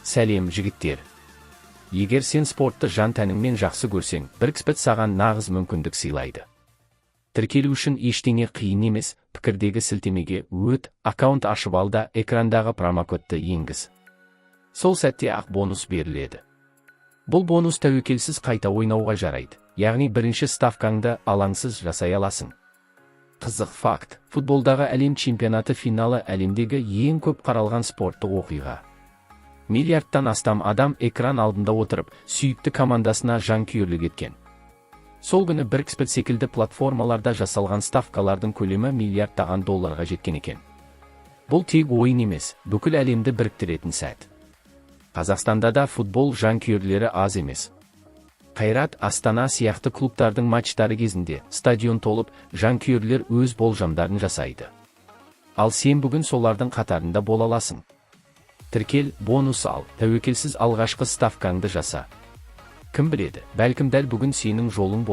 Сәлем, жігіттер! Егер сен спортты жан тәніңмен жақсы көрсең, 1xBet саған нағыз мүмкіндік сыйлайды. Тіркелу үшін ештеңе қиын емес: пікірдегі сілтемеге өт, аккаунт ашып ал да, экрандағы промокодты енгіз. Сол сәтте ақ бонус беріледі. Бұл бонус тәуекелсіз қайта ойнауға жарайды, яғни бірінші ставкаңды алаңсыз жасай аласың. Қызық факт: футболдағы әлем чемпионаты финалы әлемдегі ең көп қаралған спорттық оқиға. Миллиардтан астам адам экран алдында отырып, сүйікті командасына жанкүйерлік еткен. Сол күні 1xBet секілді платформаларда жасалған ставкалардың көлемі миллиардтаған долларға жеткен екен. Бұл тек ойын емес, бүкіл әлемді біріктіретін сәт. Қазақстанда да футбол жанкүйерлері аз емес. Қайрат, Астана сияқты клубтардың матчтары кезінде стадион толып, жанкүйерлер өз болжамдарын жасайды. Ал сен бүгін солардың қатарында бола аласың. Тіркел, бонус ал, тәуекелсіз алғашқы ставкаңды жаса. Кім біледі, бәлкім, дәл бүгін сенің жолың.